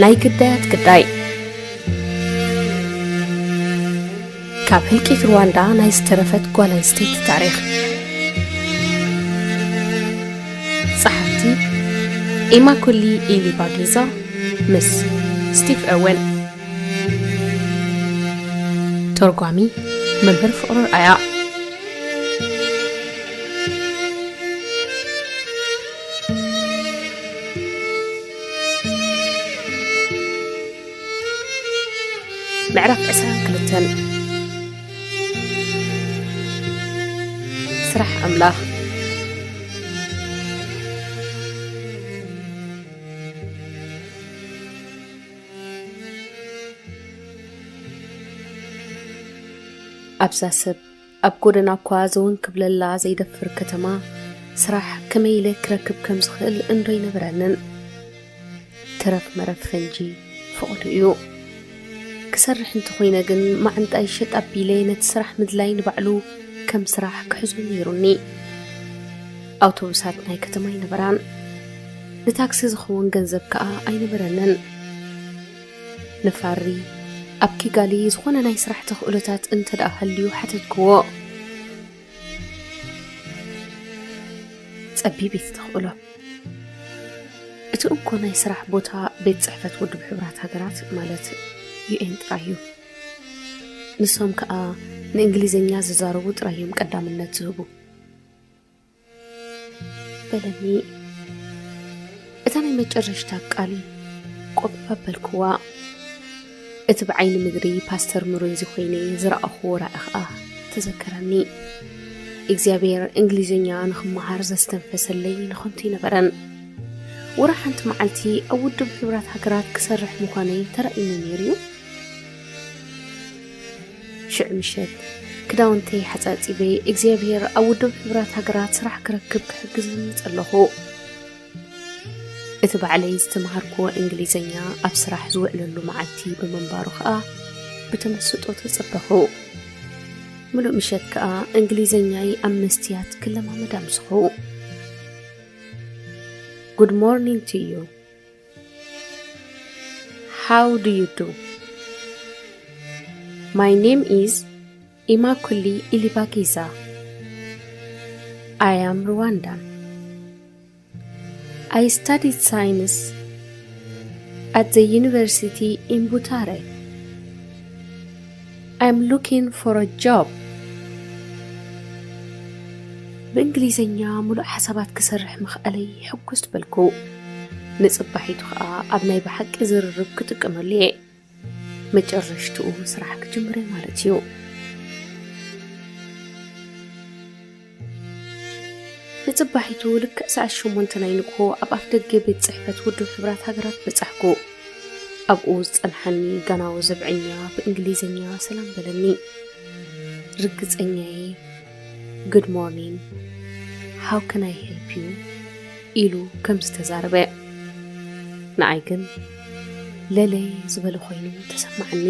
ናይ ግዳያት ግዳይ። ካብ ህልቂት ሩዋንዳ ናይ ዝተረፈት ጓል ኣንስተይቲ ታሪኽ። ጸሓፍቲ ኢማኩሊ ኢሊባጊዛ ምስ ስቲቭ ኦወን። ተርጓሚ መምህር ፍቕሩ ኣያ። ምዕራፍ ዕስራን ክልተን። ስራሕ ኣምላኽ። ኣብዛ ሰብ ኣብ ጎደና እኳ ዘወን ክብለላ ዘይደፍር ከተማ፣ ስራሕ ከመይ ኢለ ክረክብ ከም ዝኽእል እንዶ ኣይነበረንን። ተረፍ መረፍ ፈንጂ ፍቕዱ እዩ። ክሰርሕ እንተኾይነ ግን፣ ማዕንጣይ ሸጥ ኣቢለ ነቲ ስራሕ ምድላይ ንባዕሉ ከም ስራሕ ክሕዞ ነይሩኒ። ኣውቶቡሳት ናይ ከተማ ኣይነበራን። ንታክሲ ዝኸውን ገንዘብ ከኣ ኣይነበረንን። ንፋሪ ኣብ ኪጋሊ ዝኾነ ናይ ስራሕ ተኽእሎታት እንተ ደኣ ሃልዩ ሓተትክዎ። ጸቢብ እዩ እቲ ተኽእሎ። እቲ እንኮ ናይ ስራሕ ቦታ ቤት ጽሕፈት ውድብ ሕቡራት ሃገራት፣ ማለት ዩ ኤን ጥራይ እዩ። ንሶም ከኣ ንእንግሊዝኛ ዝዛረቡ ጥራይ እዮም ቀዳምነት ዝህቡ። በለኒ። እታ ናይ መጨረሽታ ቃል ቆብ ኣበልክዋ። እቲ ብዓይኒ ምድሪ ፓስተር ምሩንዚ ኮይነ ዝረኣኽዎ ራእይ ኸኣ ተዘከረኒ። እግዚኣብሔር እንግሊዝኛ ንኽመሃር ዘስተንፈሰለይ ንኸንቱ ኣይነበረን። ወረ ሓንቲ መዓልቲ ኣብ ውድብ ሕቡራት ሃገራት ክሰርሕ ምዃነይ ተራእዩኒ ነይሩ እዩ። ሽዑ ምሸት ክዳውንተይ ሓጻጺበ እግዚኣብሔር ኣብ ውድብ ሕቡራት ሃገራት ስራሕ ክረክብ ክሕግዝኒ ጸለኹ። እቲ ባዕለይ ዝተምሃርክዎ እንግሊዝኛ ኣብ ስራሕ ዝውዕለሉ መዓልቲ ብምንባሩ ኸኣ ብተመስጦ ተጸበኹ። ምሉእ ምሸት ከኣ እንግሊዝኛይ ኣብ መስትያት ክለማመድ ኣምስኹ። Good morning to you. How do you do? My name is Imakuli Ilibagiza. I am Rwandan. I studied science at the university in Butare. I'm looking for a job. ብእንግሊዝኛ ሙሉእ ሓሳባት ክሰርሕ ምኽኣለይ ሕጉስ በልኩ። ንጽባሒቱ ኸኣ ኣብ ናይ ብሓቂ ዝርርብ ክጥቀመሉ እየ። መጨረሽትኡ ስራሕ ክጅምር እየ ማለት እዩ። ንጽባሒቱ ልክዕ ሰዓት ሸሞንተ ናይ ንግሆ ኣብ ኣፍ ደገ ቤት ጽሕፈት ውድብ ሕቡራት ሃገራት በጻሕኩ። ኣብኡ ዝጸንሓኒ ጋናዊ ዘብዐኛ ብእንግሊዝኛ ሰላም በለኒ። ርግጸኛየ፣ "Good morning, how can I help you?" ኢሉ ከም ዝተዛረበ። ንኣይ ግን ለለ ዝበለ ኮይኑ ተሰማዓኒ።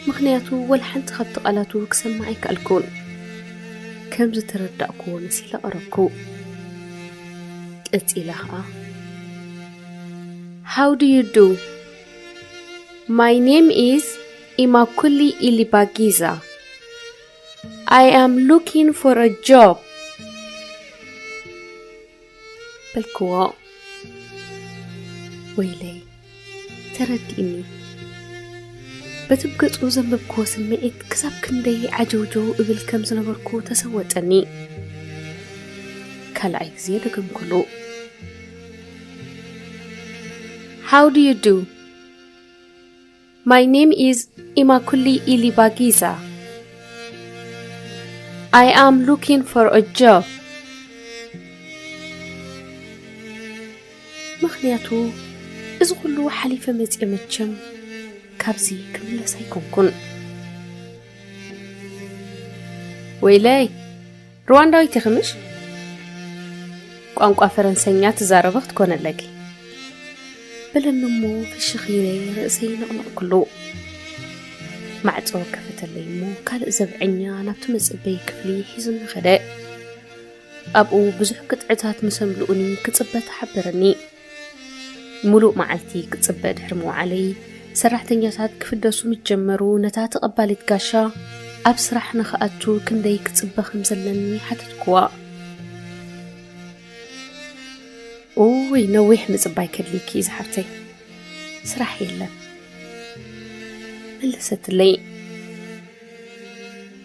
ምኽንያቱ ወላ ሓንቲ ካብቲ ቃላቱ ክሰምዕ ኣይከኣልኩን። ከም ዝተረዳእኩዎ መሲለ ቀረብኩ። ቀጺለ ኸኣ፣ "How do you do? My name is Imakuli Ilibagiza. I am looking for a job." በልክዎ። ወይለይ፣ ተረዲእኒ። በቲ ብገጹ ዘንበብክዎ ስምዒት ክሳብ ክንደይ ዓጀውጀው እብል ከም ዝነበርኩ ተሰወጠኒ። ካልኣይ ግዜ ደገምኩሉ። "How do you do? My name is Imakuli Ilibagiza. I am looking for a job." ምኽንያቱ እዚ ኩሉ ሓሊፈ መጽየ መቸም ካብዚ ክምለስ ኣይኮንኩን። "ወይለይ፣ ሩዋንዳዊት ኢኺ ምሽ? ቋንቋ ፈረንሰኛ ትዛረቢ ክትኮን ኣለኪ" በለኒ እሞ ፍሽኽ ኢለ ርእሰይ ነቕነቕኩሉ። ማዕጾ ከፈተለይ እሞ ካልእ ዘብዐኛ ናብቲ መጸበዪ ክፍሊ ሒዙኒ ኸደ። ኣብኡ ብዙሕ ቅጥዕታት ምስ ኣምልኡኒ ክጽበ ተሓበረኒ። ምሉእ መዓልቲ ክጽበ ድሕሪ ምውዓለይ፣ ሰራሕተኛታት ክፍደሱ ምስ ጀመሩ፣ ነታ ተቐባሊት ጋሻ ኣብ ስራሕ ንኽኣቱ ክንደይ ክጽበ ከም ዘለኒ ሓተትኩዋ። "እውይ፣ ነዊሕ ምጽባይ ከድልይኪ እዩ ዝሓፍተይ፣ ስራሕ የለን" መለሰትለይ።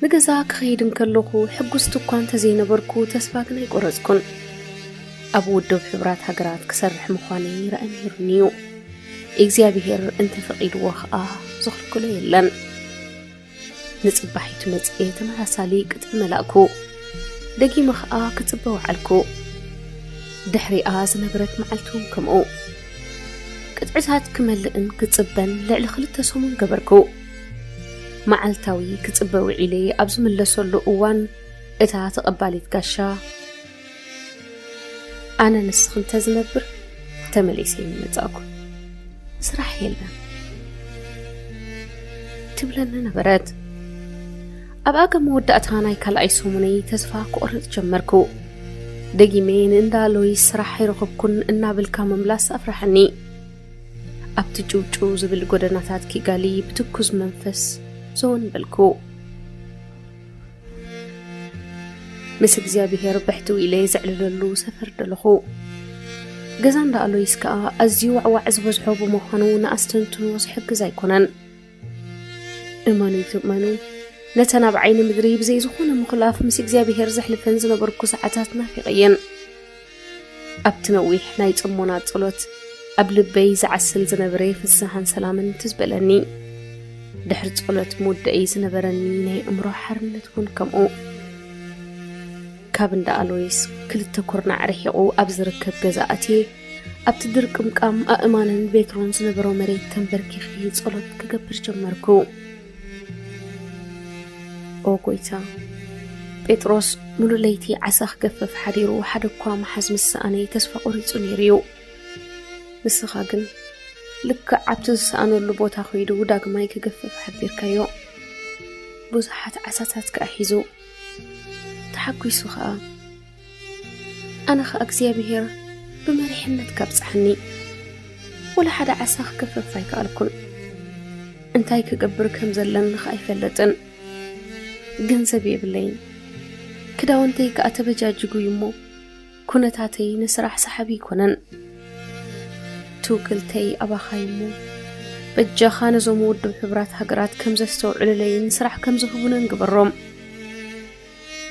ንገዛ ክኸይድ እንከለኹ ሕጉስቲ እኳ እንተዘይነበርኩ፣ ተስፋ ግን ኣይቆረጽኩን። ኣብ ውድብ ሕቡራት ሃገራት ክሰርሕ ምዃነይ ራኢ ነይሩኒ እዩ። እግዚኣብሄር እንተፈቒድዎ ኸኣ ዝኽልክሎ የለን። ንጽባሒቱ መጺኤ ተመሳሳሊ ቅጥዒ መላእኩ። ደጊመ ኸኣ ክጽበ ወዓልኩ። ድሕሪኣ ዝነበረት መዓልቲ እውን ከምኡ። ቅጥዕታት ክመልእን ክጽበን ልዕሊ ክልተ ሰሙን ገበርኩ። መዓልታዊ ክጽበ ውዒለ ኣብ ዝምለሰሉ እዋን፣ እታ ተቐባሊት ጋሻ፣ "ኣነ ንስኺ እንተ ዝነብር፣ ተመሊሰ ምመጻእኩ። ስራሕ የለን" ትብለኒ ነበረት። ኣብ ኣጋ መወዳእታ ናይ ካልኣይ ሰሙነይ ተስፋ ክቆርጽ ጀመርኩ። ደጊመ ንእንዳ ሎይስ፣ "ስራሕ ኣይረኸብኩን" እናበልካ ምምላስ ኣፍርሓኒ። ኣብቲ ጭውጭው ዝብል ጎደናታት ኪጋሊ ብትኩዝ መንፈስ ዘወን በልኩ። ምስ እግዚኣብሄር ብሕትው ኢለ ዘዕልለሉ ሰፈር ደለኹ። ገዛ እንዳ ኣሎይስ ከኣ ኣዝዩ ዋዕዋዕ ዝበዝሖ ብምዃኑ፣ ንኣስተንትኖ ዝሕግዝ ኣይኮነን። እመኑ ይትእመኑ፣ ነተን ኣብ ዓይኒ ምድሪ ብዘይ ዝኾነ ምኹላፍ ምስ እግዚኣብሄር ዘሕልፈን ዝነበርኩ ሰዓታት ናፊቐየን። ኣብቲ ነዊሕ ናይ ጽሞና ጸሎት፣ ኣብ ልበይ ዝዓስል ዝነበረ ፍስሃን ሰላምን ትዝ በለኒ። ድሕሪ ጸሎት ምውዳእይ ዝነበረኒ ናይ ኣእምሮ ሓርነት እውን ከምኡ። ካብ እንዳ ኣሎይስ ክልተ ኩርናዕ ርሒቑ ኣብ ዝርከብ ገዛ ኣትየ፣ ኣብቲ ድርቅምቃም ኣእማንን ቤትሮን ዝነበሮ መሬት ተንበርኪኸ ጸሎት ክገብር ጀመርኩ። ኦ ጎይታ፣ ጴጥሮስ ምሉእ ለይቲ ዓሳ ክገፍፍ ሓዲሩ፣ ሓደ እኳ ምሓዝ ምስ ሰኣነ ተስፋ ቆሪጹ ነይሩ እዩ። ንስኻ ግን ልክዕ ኣብቲ ዝሰኣነሉ ቦታ ኸይዱ ዳግማይ ክገፍፍ ሓቢርካዮ። ብዙሓት ዓሳታት ከኣ ሒዙ፣ ተሓጒሱ ኸኣ። ኣነ ኸኣ እግዚኣብሄር ብመሪሕነትካ ኣብጽሓኒ። ወላ ሓደ ዓሳ ክገፍፍ ኣይከኣልኩን። እንታይ ክገብር ከም ዘለኒ ኸኣ ኣይፈልጥን። ገንዘብ የብለይን። ክዳውንተይ ከኣ ተበጃጅጉ እዩ እሞ፣ ኩነታተይ ንስራሕ ሰሓቢ ኣይኮነን። ትውክልተይ ኣባኻ እዩ እሞ፣ በጃኻ ነዞም ውድብ ሕቡራት ሃገራት ከም ዘስተውዕሉለይን ስራሕ ከም ዝህቡንን ግበሮም።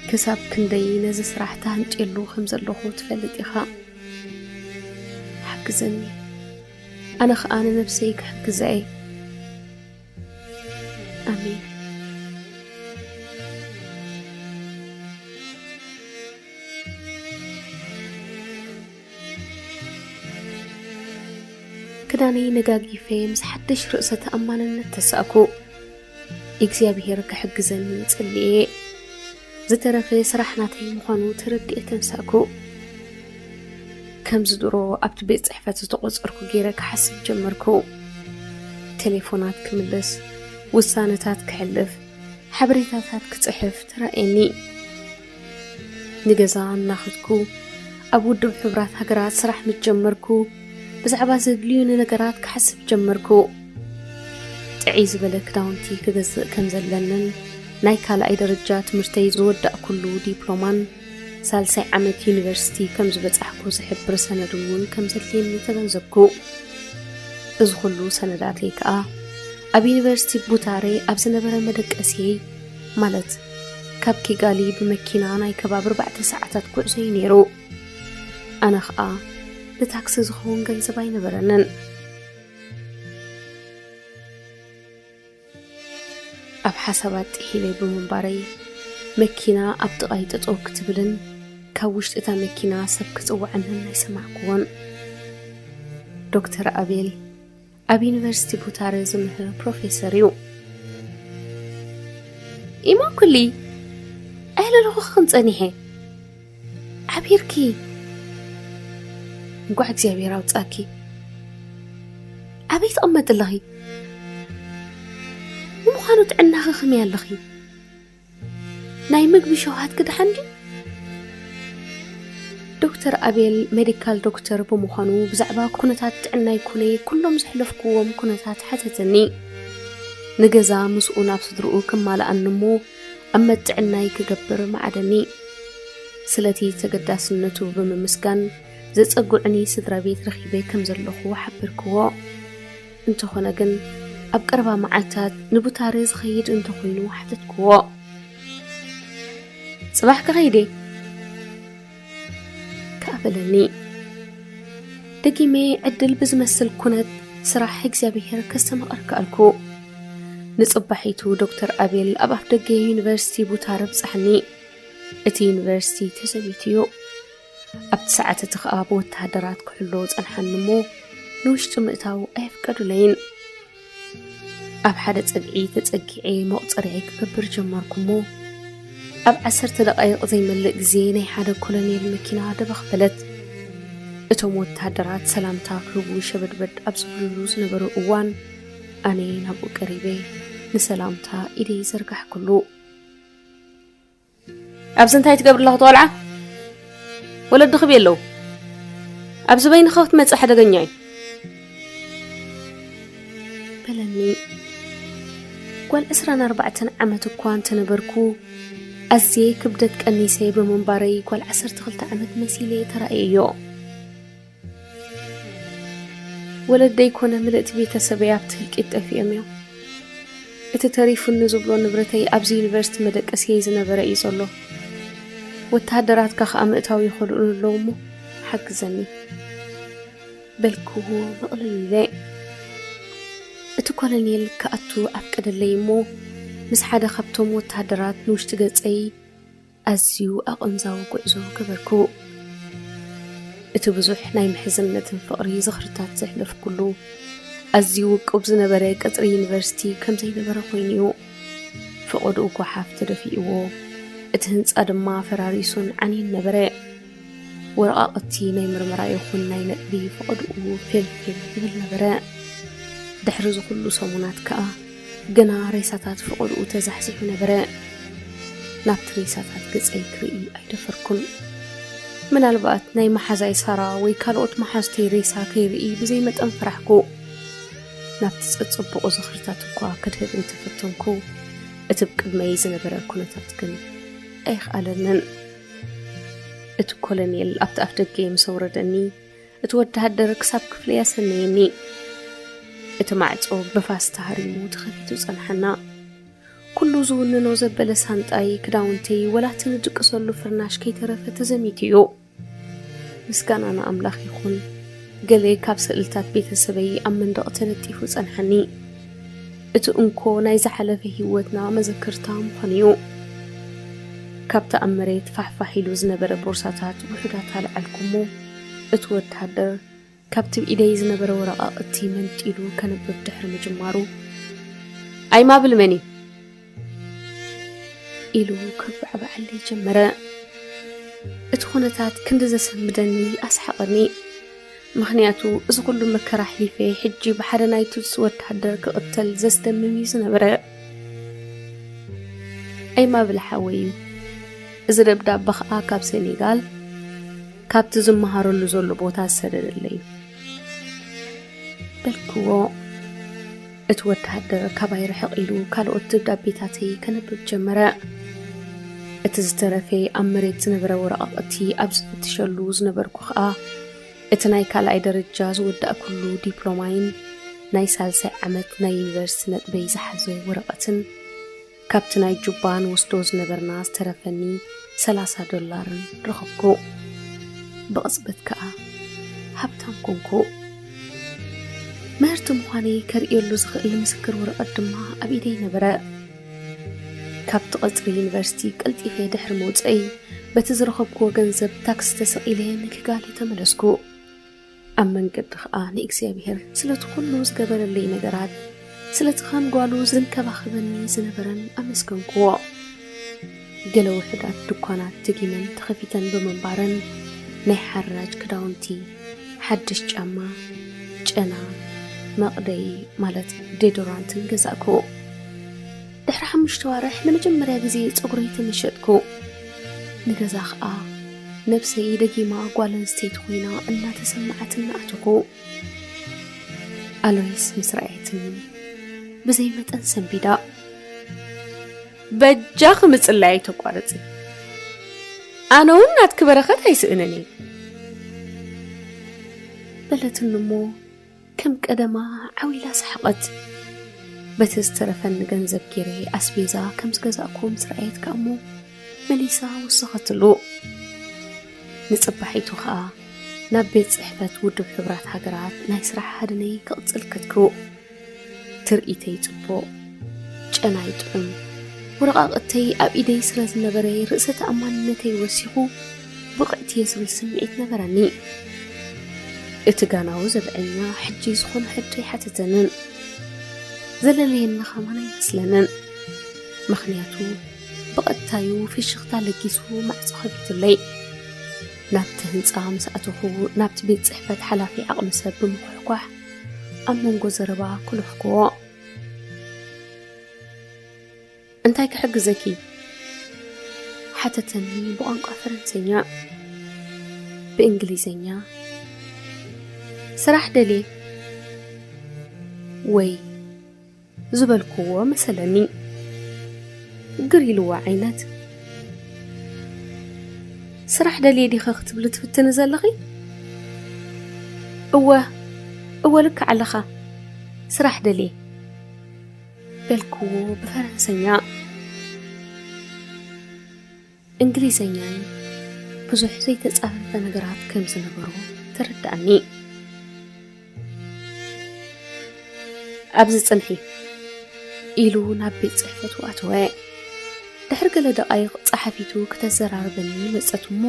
ክሳብ ክንደይ ነዚ ስራሕ ተሃንጥየሉ ከም ዘለኹ ትፈልጥ ኢኻ። ሓግዘኒ። ኣነ ኸኣ ንነብሰይ ክሕግዛ እየ። ኣሜን። ክዳነይ ነጋጊፈ ምስ ሓድሽ ርእሰ ተኣማንነት ተሳእኩ። እግዚኣብሄር ክሕግዘኒ ጸልየ። ዝተረፈ ስራሕ ናተይ ምዃኑ ተረዲኤ ተንሳእኩ። ከምዚ ድሮ ኣብቲ ቤት ጽሕፈት ዝተቖጸርኩ ገይረ ክሓስብ ጀመርኩ። ቴሌፎናት ክምልስ፣ ውሳነታት ክሕልፍ፣ ሓበሬታታት ክጽሕፍ ተራእየኒ። ንገዛ እናኸድኩ፣ ኣብ ውድብ ሕቡራት ሃገራት ስራሕ ምስ ጀመርኩ፣ ብዛዕባ ዘድልዩኒ ነገራት ክሓስብ ጀመርኩ። ጥዕይ ዝበለ ክዳውንቲ ክገዝእ ከም ዘለንን፣ ናይ ካልኣይ ደረጃ ትምህርተይ ዝወዳእኩሉ ዲፕሎማን፣ ሳልሳይ ዓመት ዩኒቨርሲቲ ከም ዝበጻሕኩ ዝሕብር ሰነድ እውን ከም ዘድልየኒ ተገንዘብኩ። እዚ ኩሉ ሰነዳተይ ከኣ ኣብ ዩኒቨርሲቲ ቡታሬ ኣብ ዝነበረ መደቀስየይ፣ ማለት ካብ ኪጋሊ ብመኪና ናይ ከባቢ ኣርባዕተ ሰዓታት ጉዕዞ እዩ ነይሩ። ኣነ ኸኣ ንታክሲ ዝኸውን ገንዘብ ኣይነበረንን። ኣብ ሓሳባት ጥሒለ ብምንባረይ፣ መኪና ኣብ ጥቓይ ጠጠው ክትብልን ካብ ውሽጢ እታ መኪና ሰብ ክጽውዓንን ኣይሰማዕኩዎን። ዶክተር ኣቤል ኣብ ዩኒቨርሲቲ ቡታረ ዝምህር ፕሮፌሰር እዩ። "ኢማኩሊ፣ ኣየለለኹኽን ጸኒሐ። ዓቢርኪ። እንኳዕ እግዚኣብሔር ኣውጻእኪ። ኣበይ ትቕመጢ ኣለኺ? ንምዃኑ ጥዕናኺ ከመይ ኣለኺ? ናይ ምግቢ ሸውሃትኪ ደሓን ድዩ?" ዶክተር ኣቤል ሜዲካል ዶክተር ብምዃኑ ብዛዕባ ኩነታት ጥዕናይ ኮነ ኩሎም ዘሕለፍክዎም ኩነታት ሓተተኒ። ንገዛ ምስኡ ናብ ስድርኡ ክማልኣኒ እሞ ኣብ መጥዕናይ ክገብር መዓደኒ። ስለቲ ተገዳስነቱ ብምምስጋን ዘጸግዑኒ ስድራ ቤት ረኺበ ከም ዘለኹ ሓበርክዎ። እንተኾነ ግን ኣብ ቀረባ መዓልታት ንቡታረ ዝኸይድ እንተኾይኑ ሓተትክዎ። ጽባሕ ክኸይድ እየ ከኣ በለኒ። ደጊመ ዕድል ብዝመስል ኩነት ስራሕ እግዚኣብሔር ከስተማቕር ከኣልኩ። ንጽባሒቱ ዶክተር ኣቤል ኣብ ኣፍደገ ዩኒቨርሲቲ ቡታረ ብጻሕኒ። እቲ ዩኒቨርሲቲ ተዘሚቱ እዩ። ኣብቲ ሰዓት እቲ ኸኣ ብወተሃደራት ክሕሎ ጸንሓኒ እሞ ንውሽጢ ምእታው ኣየፍቀዱለይን። ኣብ ሓደ ጸግዒ ተጸጊዐ መቑጸርያይ ክገብር ጀመርኩ እሞ ኣብ ዓሰርተ ደቓይቕ ዘይመልእ ግዜ ናይ ሓደ ኮሎኔል መኪና ደበኽ በለት። እቶም ወተሃደራት ሰላምታ ክህቡ ሸበድበድ ኣብ ዝብልሉ ዝነበሩ እዋን ኣነ ናብኡ ቀሪበ ንሰላምታ ኢደይ ዘርጋሕኩሉ። ኣብዚ እንታይ ትገብሪ ኣለኺ ቆልዓ? ወለዲ ክብየ ኣለዉ። ኣብዚ በይንኺ ክትመጺ ሓደገኛ እዩ። በለኒ። ጓል ዕስራን ኣርባዕተን ዓመት እኳ እንተነበርኩ ኣዝየ ክብደት ቀኒሰ ብምንባረይ ጓል ዓሰርተ ክልተ ዓመት መሲለ ተራእየዮ። ወለደይ ኮነ ምልእቲ ቤተሰበይ ኣብቲ ህልቂት ጠፊኦም እዮም። እቲ ተሪፉኒ ዝብሎ ንብረተይ ኣብዚ ዩኒቨርሲቲ መደቀስየይ ዝነበረ እዩ ዘሎ። ወተሃደራትካ ከኣ ምእታው ይኸልኡኒ ኣለዉ እሞ ሓግዘኒ በልክዎ ምቕልል ኢለ። እቲ ኮሎኔል ክኣቱ ኣፍቀደለይ እሞ ምስ ሓደ ካብቶም ወተሃደራት ንውሽጢ ገጸይ ኣዝዩ ኣቐንዛዊ ጉዕዞ ገበርኩ። እቲ ብዙሕ ናይ ምሕዝነትን ፍቕሪ ዝኽርታት ዘሕለፍኩሉ ኣዝዩ ውቁብ ዝነበረ ቀጽሪ ዩኒቨርሲቲ ከም ዘይነበረ ኮይኑ እዩ። ፈቐድኡ ጓሓፍ ተደፊእዎ፣ እቲ ህንጻ ድማ ፈራሪሱን ዓንዩን ነበረ። ወረቓቕቲ ናይ ምርመራ ይኹን ናይ ነጥቢ ፈቐድኡ ፌልፌል ይብል ነበረ። ድሕሪ ዝኹሉ ሰሙናት ከኣ ገና ሬሳታት ፈቐድኡ ተዛሕዚሑ ነበረ። ናብቲ ሬሳታት ገጸይ ክርኢ ኣይደፈርኩን። ምናልባት ናይ መሓዛይ ሳራ ወይ ካልኦት መሓዙተይ ሬሳ ከይርኢ ብዘይ መጠን ፈራሕኩ። ናብቲ ጸጽቡቑ ዝኽርታት እኳ ከድህብ እንተፈተንኩ፣ እቲ ብቅድመይ ዝነበረ ኩነታት ግን ኣይኸኣለንን። እቲ ኮሎኔል ኣብቲ ኣፍደገ ምስ ኣውረደኒ፣ እቲ ወተሃደር ክሳብ ክፍለይ ኣሰነየኒ። እቲ ማዕጾ ብፋስ ተሃሪሙ ተኸፊቱ ጸንሓና። ኩሉ ዝውንኖ ዘበለ ሳንጣይ፣ ክዳውንተይ፣ ወላ እቲ ንድቅሰሉ ፍርናሽ ከይተረፈ ተዘሚቱ እዩ። ምስጋና ንኣምላኽ ይኹን፣ ገለ ካብ ስእልታት ቤተሰበይ ኣብ መንደቕ ተለጢፉ ጸንሓኒ። እቲ እንኮ ናይ ዝሓለፈ ህይወትና መዘክርታ ምዃኑ እዩ። ካብቲ ኣብ መሬት ፋሕፋሕ ኢሉ ዝነበረ ቦርሳታት ውሑዳት ኣልዓልኩ እሞ፣ እቲ ወተሃደር ካብቲ ብኢደይ ዝነበረ ወረቓቕቲ መንጢሉ ከንብብ ድሕሪ ምጅማሩ፣ "ኣይማብል መን እዩ?" ኢሉ ከጉባዕባዓለይ ጀመረ። እቲ ኩነታት ክንዲ ዘሰንብደኒ ኣስሓቐኒ። ምኽንያቱ፣ እዚ ኩሉ መከራ ኣሕሊፈ፣ ሕጂ ብሓደ ናይ ቱትሲ ወተሃደር ክቕተል ዘስደምም እዩ ዝነበረ። "ኣይማብል ሓወይ እዩ። እዚ ደብዳበ ኸኣ ካብ ሴኔጋል፣ ካብቲ ዝመሃረሉ ዘሎ ቦታ ዝሰደደለይ እዩ" በልክዎ። እቲ ወተሃደር ካባይ ርሕቕ ኢሉ ካልኦት ደብዳቤታተይ ከንብብ ጀመረ። እቲ ዝተረፈ ኣብ መሬት ዝነበረ ወረቓቕቲ ኣብ ዝፍትሸሉ ዝነበርኩ ኸኣ፣ እቲ ናይ ካልኣይ ደረጃ ዝወዳእኩሉ ዲፕሎማይን ናይ ሳልሳይ ዓመት ናይ ዩኒቨርሲቲ ነጥበይ ዝሓዘ ወረቐትን ካብቲ ናይ ጁባ ንወስዶ ዝነበርና ዝተረፈኒ ሰላሳ ዶላርን ረኸብኩ። ብቕጽበት ከኣ ሃብታም ኮንኩ። ምህርቲ ምዃነይ ከርእየሉ ዝኽእል ምስክር ወረቐት ድማ ኣብ ኢደይ ነበረ። ካብቲ ቀጽሪ ዩኒቨርሲቲ ቀልጢፈ ድሕሪ ምውጸይ፣ በቲ ዝረኸብክዎ ገንዘብ ታክሲ ተሰቒለ ንኪጋሊ ተመለስኩ። ኣብ መንገዲ ኸኣ ንእግዚኣብሔር ስለቲ ኹሉ ዝገበረለይ ነገራት፣ ስለቲ ኸም ጓሉ ዝንከባኸበኒ ዝነበረን ኣመስገንክዎ። ገለ ውሑዳት ድኳናት ደጊመን ተኸፊተን ብምንባረን፣ ናይ ሓራጅ ክዳውንቲ፣ ሓድሽ ጫማ፣ ጨና፣ መቕደዪ ማለት ዴዶራንትን ገዛእኩ። ድሕሪ ሓሙሽተ ኣዋርሕ ንመጀመርያ ግዜ ጸጉረይ ተመሸጥኩ። ንገዛ ኸኣ ነብሰይ ደጊማ ጓል ኣንስተይቲ ኮይና እናተሰማዓትኒ ኣተኹ። ኣሎይስ ምስ ረኣየትኒ ብዘይ መጠን ሰንቢዳ። "በጃኺ ምጽላይ ኣይተቋርጺ፣ ኣነ እውን ናትኪ በረኸት ኣይስእንን እየ" በለትኒ እሞ ከም ቀደማ ዓው ኢላ ሰሓቐት። በቲ ዝተረፈኒ ገንዘብ ገይረ ኣስቤዛ ከም ዝገዛእኩ ምስ ረኣየት ከኣ እሞ መሊሳ ወሰኸትሉ። ንጽባሒቱ ከኣ ናብ ቤት ጽሕፈት ውድብ ሕቡራት ሃገራት ናይ ስራሕ ሃድነይ ክቕጽል ከድኩ። ትርኢተይ ጽቡቕ፣ ጨናይ ጥዑም፣ ወረቓቕተይ ኣብ ኢደይ ስለ ዝነበረ ርእሰ ተኣማንነተይ ወሲኹ ብቕዕቲ እየ ዝብል ስምዒት ነበረኒ። እቲ ጋናዊ ዘብዐኛ ሕጂ ዝኾነ ሕቶ ኣይሓተተንን። ዘለለየኒ ኸማን ኣይመስለንን። ምኽንያቱ ብቐጥታዩ ፍሽኽታ ለጊሱ ማዕጾ ከፊቱለይ። ናብቲ ህንጻ ምስ ኣተኹ ናብቲ ቤት ጽሕፈት ሓላፊ ዓቕሚ ሰብ ብምኹሕኳሕ ኣብ መንጎ ዘረባ ኮለፍኩዎ። "እንታይ ክሕግዘኪ?" ሓተተኒ ብቋንቋ ፈረንሰኛ። ብእንግሊዘኛ "ስራሕ ደልየ ወይ" ዝበልኩዎ መሰለኒ። ግር ኢልዎ ዓይነት። "ስራሕ ደልየ ዲኺ ክትብሊ ትፍትኒ ዘለኺ?" "እወ፣ እወ ልክዕ ኣለኻ። ስራሕ ደልየ" በልኩዎ ብፈረንሰኛ። እንግሊዘኛይ ብዙሕ ዘይተጻፈፈ ነገራት ከም ዝነበሩ ተረዳእኒ። "ኣብዚ ጽንሒ" ኢሉ ናብ ቤት ጽሕፈቱ ኣተወ። ድሕሪ ገለ ደቓይቕ ጸሓፊቱ ክተዘራርበኒ መጸት እሞ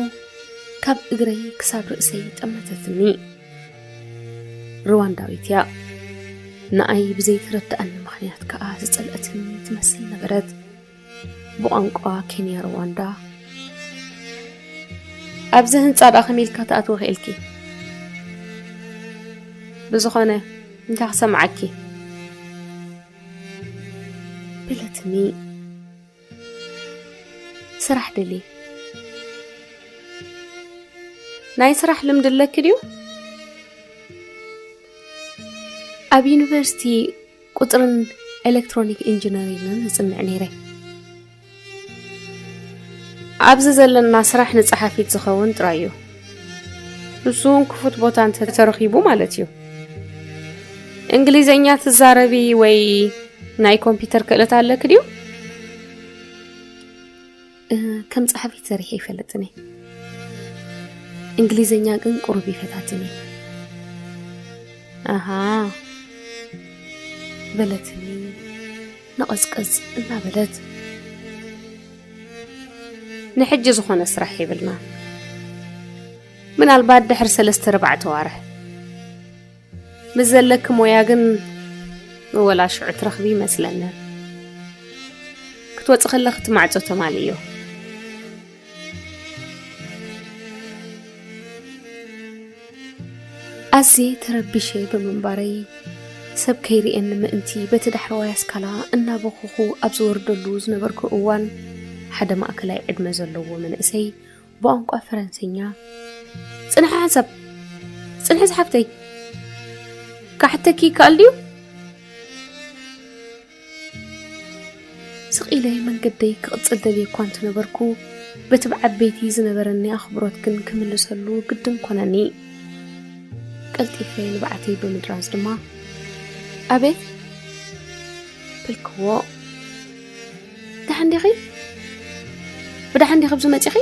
ካብ እግረይ ክሳብ ርእሰይ ጠመተትኒ። ሩዋንዳዊት እያ። ንኣይ ብዘይተረድኣኒ ምኽንያት ከኣ ዝጸልአትኒ ትመስል ነበረት። ብቋንቋ ኬንያ ሩዋንዳ። "ኣብዚ ህንጻ ደኣ ከመይ ኢልካ ትኣትዊ ክኢልኪ? ብዝኾነ እንታይ ክሰምዓኪ?" በለትኒ። "ስራሕ ደልየ" "ናይ ስራሕ ልምዲ ኣለኪ ድዩ?" "ኣብ ዩኒቨርሲቲ ቁጽርን ኤሌክትሮኒክ ኢንጂነሪንግን እጽንዕ ነይረ። ኣብዚ ዘለና ስራሕ ንጸሓፊት ዝኸውን ጥራይ እዩ። ንሱ እውን ክፉት ቦታ እንተተረኺቡ ማለት እዩ። እንግሊዘኛ ትዛረቢ ወይ ናይ ኮምፒውተር ክእለት ኣለኪ ድዩ?" "እ፣ ከም ጸሓፊት ሰሪሐ ይፈልጥን እየ። እንግሊዘኛ ግን ቁሩብ ይፈታትን እየ።" "ኣሃ" በለትኒ ንቐዝቀዝ እናበለት። "ንሕጂ ዝኾነ ስራሕ የብልና። ምናልባት ድሕሪ ሰለስተ ኣርባዕተ ዋርሕ። ምስ ዘለኪ ሞያ ግን ወላ ሽዑ ትረኽቢ ይመስለኒ። ክትወጺ ከለኺ እቲ ማዕጾ ተማልእዮ።" ኣዝየ ተረቢሸ ብምንባረይ፣ ሰብ ከይርእየኒ ምእንቲ በቲ ዳሕረዋይ ኣስካላ እናበኸኹ ኣብ ዝወርደሉ ዝነበርኩ እዋን፣ ሓደ ማእከላይ ዕድመ ዘለዎ መንእሰይ ብቋንቋ ፈረንሰኛ፣ "ጽንሒ ሓንሳብ፣ ጽንሒ ዝሓፍተይ፣ ክሓተኪ ይከኣል ድዩ?" ስቕ ኢለ መንገደይ ክቕጽል ደልየ እኳ እንተነበርኩ፣ በቲ ብዓበይቲ ዝነበረኒ ኣኽብሮት ግን ክምልሰሉ ግድን ኮነኒ። ቀልጢፈ ንብዓተይ ብምድራዝ ድማ፣ "ኣቤት?" በልክዎ። "ደሓን ዲኺ? ብደሓን ዲኺ ኣብዚ መጺኺ?"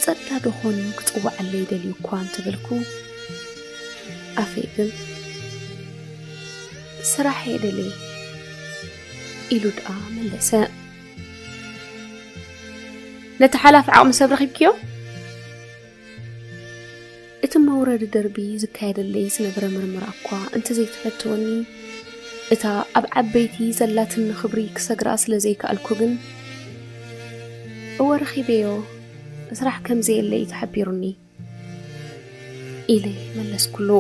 ጸድላ ዶ ኾን እዩ ክጽውዓለይ ደልዩ እኳ እንተበልኩ፣ ኣፈይ ግን፣ "ስራሕ እየ ደልየ" ኢሉ ደኣ መለሰ። "ነቲ ሓላፊ ዓቕሚ ሰብ ረኺብክዮ?" እቲ መውረዲ ደርቢ ዝካየደለይ ዝነበረ ምርመራ እኳ እንተዘይተፈተወኒ፣ እታ ኣብ ዓበይቲ ዘላትኒ ክብሪ ክሰግራ ስለ ዘይከኣልኩ ግን፣ "እወ ረኺበዮ፣ ስራሕ ከም ዘየለ እዩ ተሓቢሩኒ" ኢለ መለስኩሉ።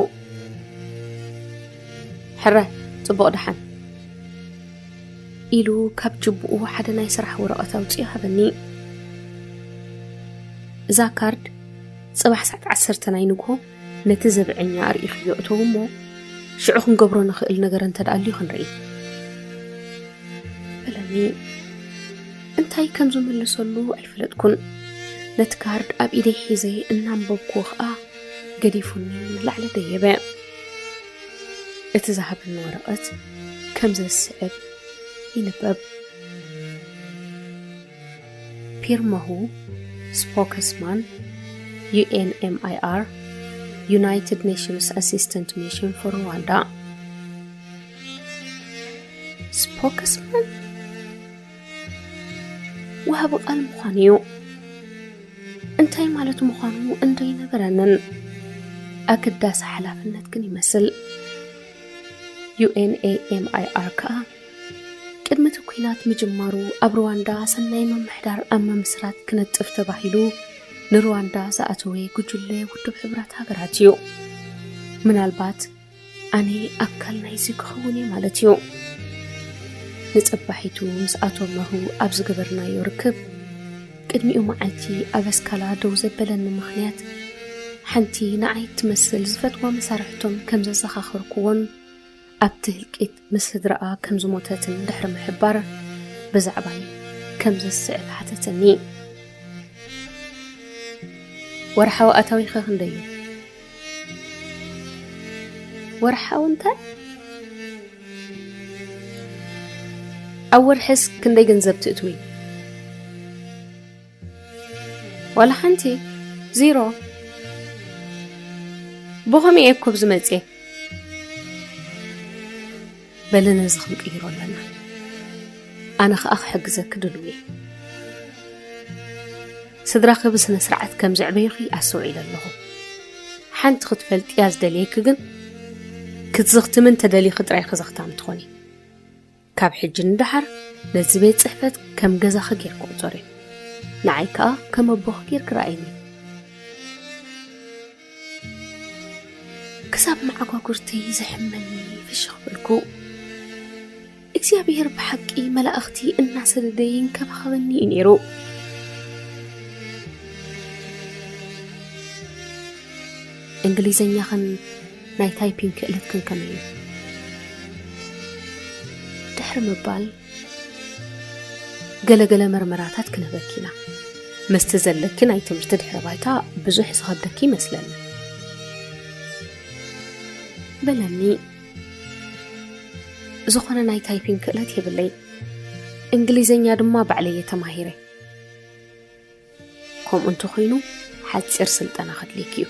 "ሕረ፣ ጽቡቕ ደሓን" ኢሉ ካብ ጅቡኡ ሓደ ናይ ስራሕ ወረቐት ኣውጺኡ ሃበኒ። እዛ ካርድ ጽባሕ ሰዓት ዓሰርተ ናይ ንግሆ ነቲ ዘብዐኛ ኣርእዩ ክዮ እተው እሞ፣ ሽዑ ክንገብሮ ንኽእል ነገር እንተ ደኣ ኣልዩ ክንርኢ። በለኒ። እንታይ ከም ዝምልሰሉ ኣይፈለጥኩን። ነቲ ካርድ ኣብ ኢደይ ሒዘ እናንበብኩ ኸኣ ገዲፉኒ ንላዕሊ ደየበ። እቲ ዝሃበኒ ወረቐት ከም ዘስዕብ ይንበብ። ፒርመሁ ስፖከስማን፣ ዩ ኤን ኤም ኣይ ኣር፣ United Nations Assistance Mission for Rwanda። ስፖከስማን ወሃቢ ቃል ምዃኑ እዩ። እንታይ ማለት ምዃኑ እንዶ ይነገረንን። ኣገዳሲ ሓላፍነት ግን ይመስል። ዩ ኤን ኤ ኤም ኣይ ኣር ከኣ ቅድሚ እቲ ኲናት ምጅማሩ ኣብ ሩዋንዳ ሰናይ ምምሕዳር ኣብ ምምስራት ክነጥፍ ተባሂሉ ንሩዋንዳ ዝኣተወ ጉጅለ ውድብ ሕቡራት ሃገራት እዩ። ምናልባት ኣነ ኣካል ናይዚ ክኸውን እየ ማለት እዩ። ንጸባሒቱ ምስ ኣቶ መሁ ኣብ ዝገበርናዮ ርክብ፣ ቅድሚኡ መዓልቲ ኣብ ኣስካላ ደው ዘበለኒ ምኽንያት፣ ሓንቲ ንዓይ እትመስል ዝፈትዋ መሳርሕቶም ከም ዘዘኻኸርኩዎን ኣብቲ ህልቂት ምስ ስድራኣ ከም ዝሞተትን ድሕሪ ምሕባር፣ ብዛዕባይ ከም ዘስዕብ ሓተተኒ። ወርሓዊ ኣታዊኸ ክንደይ እዩ? ወርሓዊ እንታይ? ኣብ ወርሕስ ክንደይ ገንዘብ ትእትዊ? ዋላ ሓንቲ። ዚሮ። ብኸመይ እየ እኮ ኣብዚ መጽየ? በሊ ነዚ ክንቅይሮ ኣለና። ኣነ ኸኣ ክሕግዘኪ ድሉው እየ። ስድራኺ ብስነ ስርዓት ከም ዘዕበዩኺ ኣስተውዒለ ኣለኹ። ሓንቲ ክትፈልጥያ ዝደልየኪ ግን፣ ክትዝኽትሚ እንተደሊኺ ጥራይ ኢኺ ዘኽታም ትኾኒ። ካብ ሕጂ ንደሓር ነዚ ቤት ጽሕፈት ከም ገዛኺ ጌርኪ ቁጸርዮ። ንዓይ ከኣ ከም ኣቦኺ ጌርኪ ረኣይኒ። ክሳብ መዓጓጉርተይ ዘሕመኒ ፍሽኽ በልኩ። እግዚኣብሔር ብሓቂ መላእኽቲ እናሰደደ ይንከባኸበኒ እዩ ነይሩ። እንግሊዘኛኽን ናይ ታይፒንግ ክእለትክን ከመይ እዩ? ድሕሪ ምባል፣ ገለ ገለ መርመራታት ክንህበኪ ኢና። ምስቲ ዘለኪ ናይ ትምህርቲ ድሕረ ባይታ ብዙሕ ዝኸብደኪ ይመስለኒ። በለኒ። ዝኾነ ናይ ታይፒንግ ክእለት የብለይ። እንግሊዘኛ ድማ ባዕለይ እየ ተማሂረ። ከምኡ እንተኾይኑ፣ ሓጺር ስልጠና ከድልየኪ እዩ።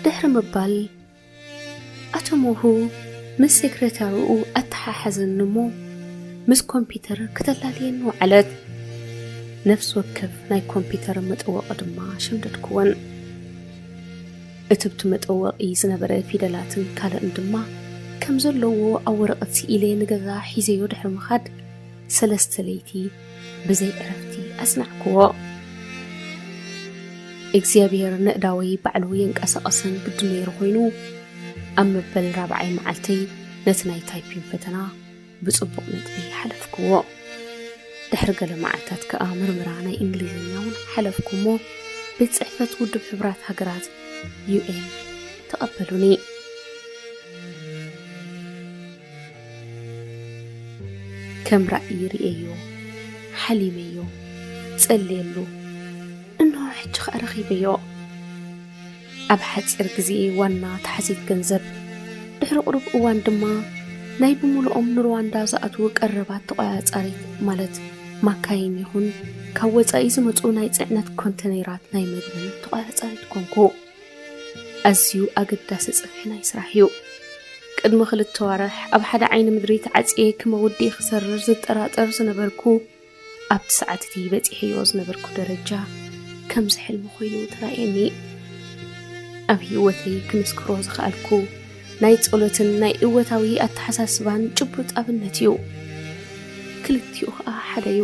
ድሕሪ ምባል፣ ኣቶ ሞሁ ምስ ሴክሬታሪኡ ኣተሓሓዘኒ እሞ፣ ምስ ኮምፒተር ክተላልየኒ ወዓለት። ነፍሲ ወከፍ ናይ ኮምፒተር መጠወቒ ድማ ሸምደድክወን። እትብቲ መጠወቒ ዝነበረ ፊደላትን ካልእን ድማ ከም ዘለዎ ኣብ ወረቐት ስኢለ ንገዛ ሒዘዮ ድሕሪ ምኻድ፣ ሰለስተ ለይቲ ብዘይ ዕረፍቲ ኣጽናዕክዎ። እግዚኣብሔር ነእዳወይ ባዕሉ የንቀሳቐሰን ግዲ ነይሩ ኮይኑ፣ ኣብ መበል ራብዓይ መዓልተይ ነቲ ናይ ታይፒንግ ፈተና ብጽቡቕ ነጥቢ ሓለፍክዎ። ድሕሪ ገለ መዓልታት ከኣ ምርመራ ናይ እንግሊዝኛ እውን ሓለፍኩ እሞ፣ ቤት ጽሕፈት ውድብ ሕቡራት ሃገራት፣ ዩ ኤን፣ ተቐበሉኒ። ከም ራእይ ርእየዮ፣ ሓሊመዮ፣ ጸልየሉ፣ እንሆ ሕጂ ኸኣ ረኺበዮ። ኣብ ሓጺር ግዜ ዋና ተሓዚት ገንዘብ፣ ድሕሪ ቁሩብ እዋን ድማ ናይ ብምሉኦም ንሩዋንዳ ዝኣትዉ ቀረባት ተቖጻጻሪት፣ ማለት ማካይን ይኹን ካብ ወጻኢ ዝመጹ ናይ ጽዕነት ኮንተነይራት ናይ መግብን ተቖጻጻሪት ኮንኩ። ኣዝዩ ኣገዳሲ ጽፍሒ ናይ ስራሕ እዩ። ቅድሚ ክልተ ዋርሕ ኣብ ሓደ ዓይኒ ምድሪ ተዓጽየ ክመውዲ ክሰርር ዝጠራጠር ዝነበርኩ፣ ኣብቲ ሰዓት እቲ በጺሐዮ ዝነበርኩ ደረጃ ከምዚ ሕልሚ ኮይኑ ተራእየኒ። ኣብ ህይወተይ ክምስክሮ ዝኸኣልኩ ናይ ጸሎትን ናይ እወታዊ ኣተሓሳስባን ጭቡጥ ኣብነት እዩ። ክልቲኡ ኸኣ ሓደ እዩ።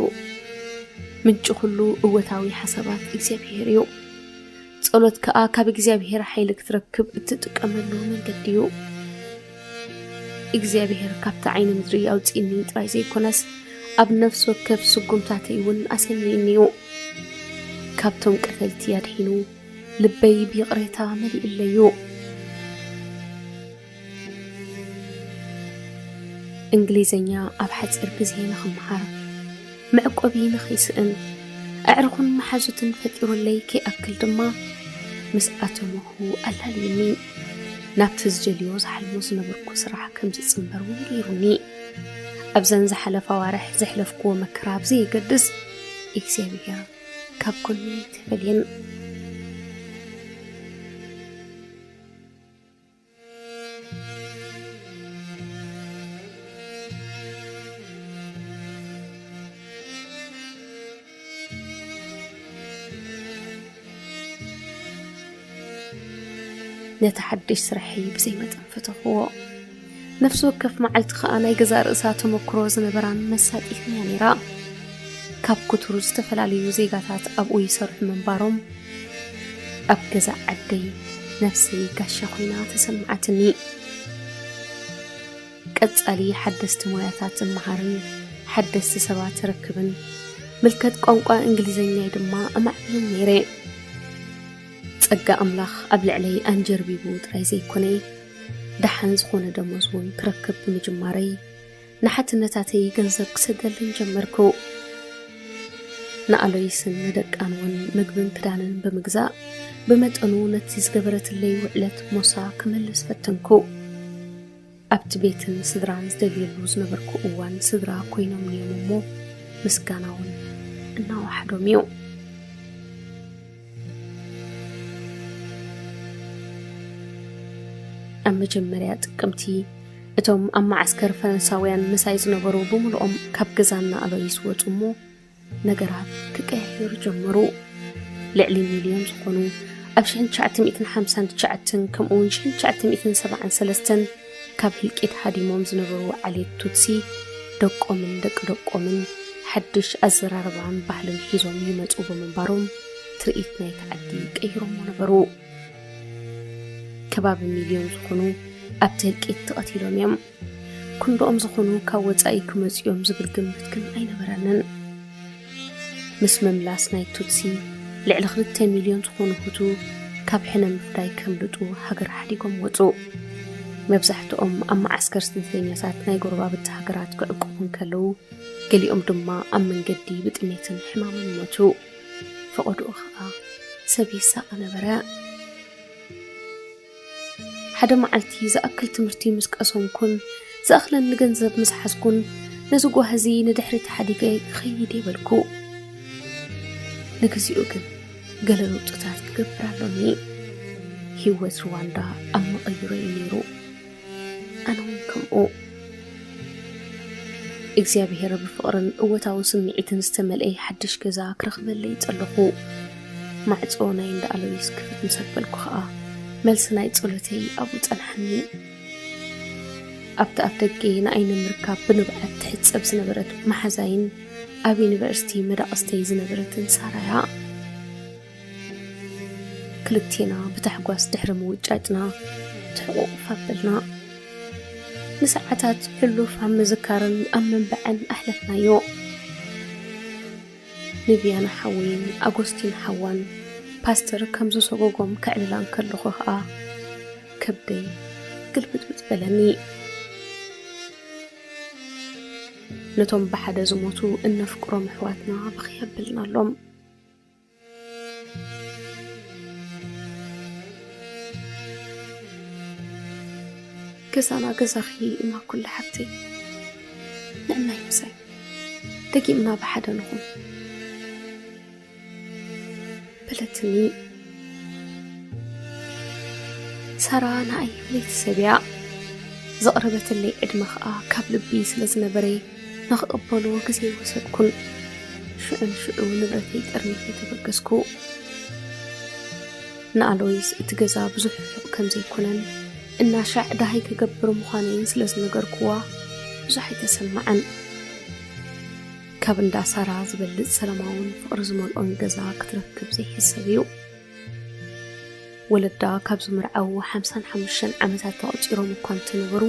ምንጪ ኩሉ እወታዊ ሓሳባት እግዚኣብሔር እዩ። ጸሎት ከኣ ካብ እግዚኣብሔር ሓይሊ ክትረክብ እትጥቀመሉ መንገዲ እዩ። እግዚኣብሔር ካብቲ ዓይኒ ምድሪ ኣውጺእኒ ጥራይ ዘይኮነስ፣ ኣብ ነፍሲ ወከፍ ስጉምታተይ እውን ኣሰኒዩኒ እዩ። ካብቶም ቀተልቲ ኣድሒኑ፣ ልበይ ብይቕሬታ መሊእለዩ። እንግሊዝኛ ኣብ ሓጺር ግዜ ንኽመሃር፣ መዕቆቢ ንኸይስእን፣ ኣዕሩኽን መሓዙትን ፈጢሩለይ ከይኣክል ድማ፣ ምስ ኣተመኹ ኣላልዩኒ። ናብቲ ዝደልዮ ዝሓልሞ ዝነበርኩ ስራሕ ከም ዝጽንበር እውን ገይሩኒ። ኣብዘን ዝሓለፋ ኣዋርሕ ዘሕለፍክዎ መከራ ብዘየገድስ፣ እግዚኣብሔር ካብ ጎነይ ኣይተፈልየን። ነቲ ሓድሽ ስርሐይ ብዘይ መጠን ፈተኽዎ። ነፍሲ ወከፍ መዓልቲ ከኣ ናይ ገዛእ ርእሳ ተመክሮ ዝነበራን መሳጢትን እያ ነይራ። ካብ ክቱር ዝተፈላለዩ ዜጋታት ኣብኡ ይሰርሑ ምንባሮም፣ ኣብ ገዛ ዓደይ ነፍሰይ ጋሻ ኮይና ተሰምዓትኒ። ቀጻሊ ሓደስቲ ሞያታት እመሃርን ሓደስቲ ሰባት እረክብን፣ ምልከት ቋንቋ እንግሊዝኛይ ድማ እማዕብልን ነይረ። ጸጋ ኣምላኽ ኣብ ልዕለይ ኣንጀርቢቡ ጥራይ ዘይኮነ፣ ደሓን ዝኾነ ደሞዝ እውን ክረክብ ብምጅማረይ፣ ንሓትነታተይ ገንዘብ ክሰደለን ጀመርኩ። ንኣሎይስን ንደቃን እውን ምግብን ክዳንን ብምግዛእ፣ ብመጠኑ ነቲ ዝገበረትለይ ውዕለት ሞሳ ክመልስ ፈተንኩ። ኣብቲ ቤትን ስድራን ዝደልየሉ ዝነበርኩ እዋን ስድራ ኮይኖምኒ እዮም እሞ፣ ምስጋና እውን እናወሓዶም እዩ። ኣብ መጀመርያ ጥቅምቲ፣ እቶም ኣብ መዓስከር ፈረንሳውያን ምሳይ ዝነበሩ ብምልኦም ካብ ገዛና ኣበይ ዝወጹ እሞ፣ ነገራት ክቀያየሩ ጀመሩ። ልዕሊ ሚልዮን ዝኾኑ፣ ኣብ ሽሕን ትሽዓተ ሚእትን ሓምሳን ትሽዓተን ከምኡ እውን ሽሕን ትሽዓተ ሚእትን ሰብዓን ሰለስተን ካብ ህልቂት ሃዲሞም ዝነበሩ ዓሌት ቱትሲ፣ ደቆምን ደቂ ደቆምን ሓድሽ ኣዘራርባን ባህልን ሒዞም ይመጹ ብምንባሮም፣ ትርኢት ናይቲ ዓዲ ቀይሮሞ ነበሩ። ከባቢ ሚልዮን ዝኾኑ ኣብቲ ህልቂት ተቐቲሎም እዮም። ክንድኦም ዝኾኑ ካብ ወጻኢ ክመጹ እዮም ዝብል ግምት ግን ኣይነበረንን። ምስ ምምላስ ናይ ቱትሲ፣ ልዕሊ ክልተ ሚልዮን ዝኾኑ ሁቱ ካብ ሕነ ምፍዳይ ከምልጡ ሃገር ሓዲጎም ወጹ። መብዛሕትኦም ኣብ መዓስከር ስደተኛታት ናይ ጎረባብቲ ሃገራት ክዕቆቡ እንከለዉ፣ ገሊኦም ድማ ኣብ መንገዲ ብጥሜትን ሕማምን ሞቱ። ፈቐድኡ ኸኣ ሰብ ይሳቐ ነበረ። ሓደ መዓልቲ ዝኣክል ትምህርቲ ምስ ቀሰምኩን ዝኣኽለኒ ገንዘብ ምስ ሓዝኩን፣ ነዚ ጓህ እዚ ንድሕሪት ሓዲገ ክኸይድ እየ በልኩ። ንግዚኡ ግን ገለ ለውጥታት ክገብር ኣሎኒ። ህይወት ሩዋንዳ ኣብ መቐይሮ እዩ ነይሩ። ኣነ እውን ከምኡ። እግዚኣብሔር ብፍቕርን እወታዊ ስምዒትን ዝተመልአ ሓድሽ ገዛ ክረኽበለይ ጸለኹ። ማዕጾ ናይ እንዳ ኣሎይስ ክፍት ምስ ኣበልኩ ኸኣ፣ መልሲ ናይ ጸሎተይ ኣብኡ ጸንሓኒ። ኣብቲ ኣፍ ደገ ንኣይ ንምርካብ ብንብዓት ትሕጸብ ዝነበረት መሓዛይን ኣብ ዩኒቨርሲቲ መዳቕስተይ ዝነበረትን ሳራያ። ክልቴና ብታሕጓስ ድሕሪ ምውጫጭና ትሕቑቕፍ ኣበልና። ንሰዓታት ሕሉፍ ኣብ ምዝካርን ኣብ ምንባዕን ኣሕለፍናዮ። ንቪያና ሓወይን ኣጎስቲን ሓዋን ፓስተር ከም ዝሰጎጎም ከዕልላ እንከለኹ ኸኣ ከብደይ ግልብጥብጥ በለኒ። ነቶም ብሓደ ዝሞቱ እነፍቅሮም ኣሕዋትና ብኽያ ኣበልናሎም። ገዛና ገዛኺ እማ ኩሉ ሓፍተይ፣ ንዕናይ ምሳይ ደጊምና ብሓደ ንኹን በለትኒ። ሳራ ንኣይ ፍልይቲ ሰብ እያ። ዘቕረበትለይ ዕድመ ኸኣ ካብ ልቢ ስለ ዝነበረ ንኽቕበሎ ግዜ ኣይወሰድኩን። ሽዑ ንሽዑ ንብረተይ ጠርኒፈ ተበገስኩ። ንኣሎይስ እቲ ገዛ ብዙሕ ርሑቕ ከም ዘይኮነን እናሻዕ ደሃይ ክገብር ምዃነይን ስለ ዝነገርኩዋ ብዙሕ ኣይተሰምዓን። ካብ እንዳ ሳራ ዝበልጽ ሰላማውን ፍቕሪ ዝመልኦን ገዛ ክትረክብ ዘይሕሰብ እዩ። ወለዳ ካብ ዝምርዓዉ ሓምሳን ሓሙሽተን ዓመታት ተቖጺሮም እኳ እንተነበሩ፣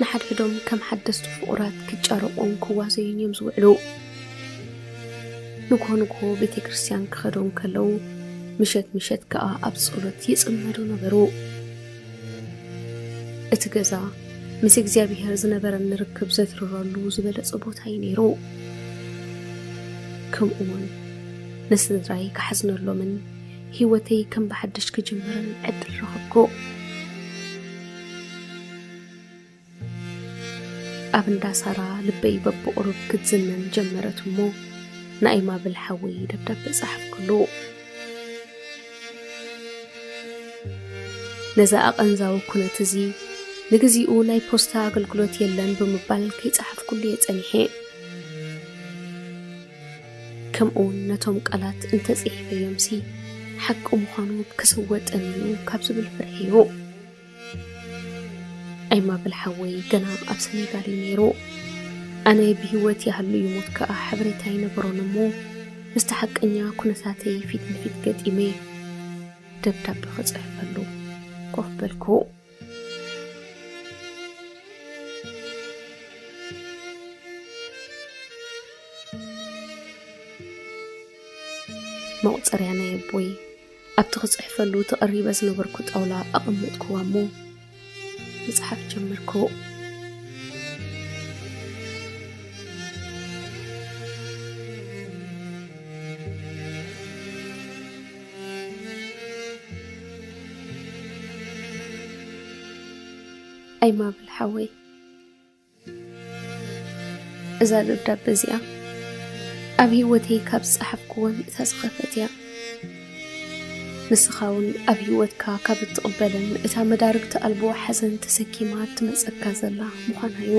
ንሓድሕዶም ከም ሓደስቲ ፍቑራት ክጫረቑን ክዋዘዩን እዮም ዝውዕሉ። ንግሆ ንግሆ ቤተ ክርስቲያን ክኸዱ እንከለዉ፣ ምሸት ምሸት ከኣ ኣብ ጸሎት ይጽመዱ ነበሩ። እቲ ገዛ ምስ እግዚኣብሔር ዝነበረኒ ርክብ ዘትርረሉ ዝበለጸ ቦታ እዩ ነይሩ። ከምኡ እውን ንስድራይ ክሓዝነሎምን ህይወተይ ከም ብሓድሽ ክጅምርን ዕድል ረኸብኩ። ኣብ እንዳ ሳራ ልበይ በብቑሩብ ክትዝነን ጀመረት እሞ፣ ንኣይማብል ሓወይ ደብዳበ ጸሓፍኩሉ። ነዚ ኣቐንዛዊ ኩነት እዚ፣ ንግዚኡ ናይ ፖስታ ኣገልግሎት የለን ብምባል ከይጸሓፍኩሉ እየ ጸኒሐ። ከምኡውን ነቶም ቃላት እንተጽሒፈዮምሲ፣ ሓቂ ምዃኑ ክስወጠኒ እዩ ካብ ዝብል ፍርሒ እዩ። ኣይማብል ሓወይ ገና ኣብ ሰኔጋል እዩ ነይሩ። ኣነ ብህይወት ይሃሉ ይሙት ከኣ ሓበሬታ ኣይነበሮን እሞ፣ ምስቲ ሓቀኛ ኩነታተይ ፊት ንፊት ገጢመ ደብዳበ ክጽሕፈሉ ኮፍ በልኩ። መቑጸርያ ናይ ኣቦይ ኣብቲ ክጽሕፈሉ ተቐሪበ ዝነበርኩ ጣውላ ኣቐመጥኩዋ እሞ ምጽሓፍ ጀመርኩ። ኣይማብል ሓወይ፣ እዛ ደብዳበ እዚኣ ኣብ ህይወተይ ካብ ዝጸሓፍኩወን እታ ዝኸፈት እያ። ንስኻ እውን ኣብ ህይወትካ ካብ እትቕበለን እታ መዳርግቲ ኣልቦ ሓዘን ተሰኪማ እትመጸካ ዘላ ምዃና እዩ።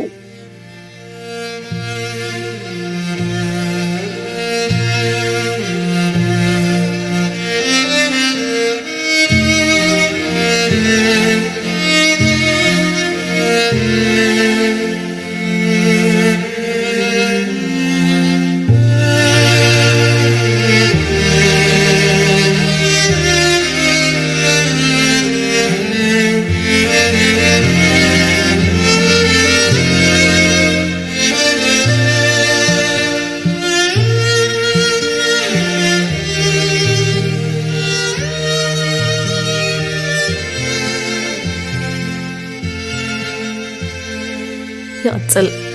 ይቕጽል።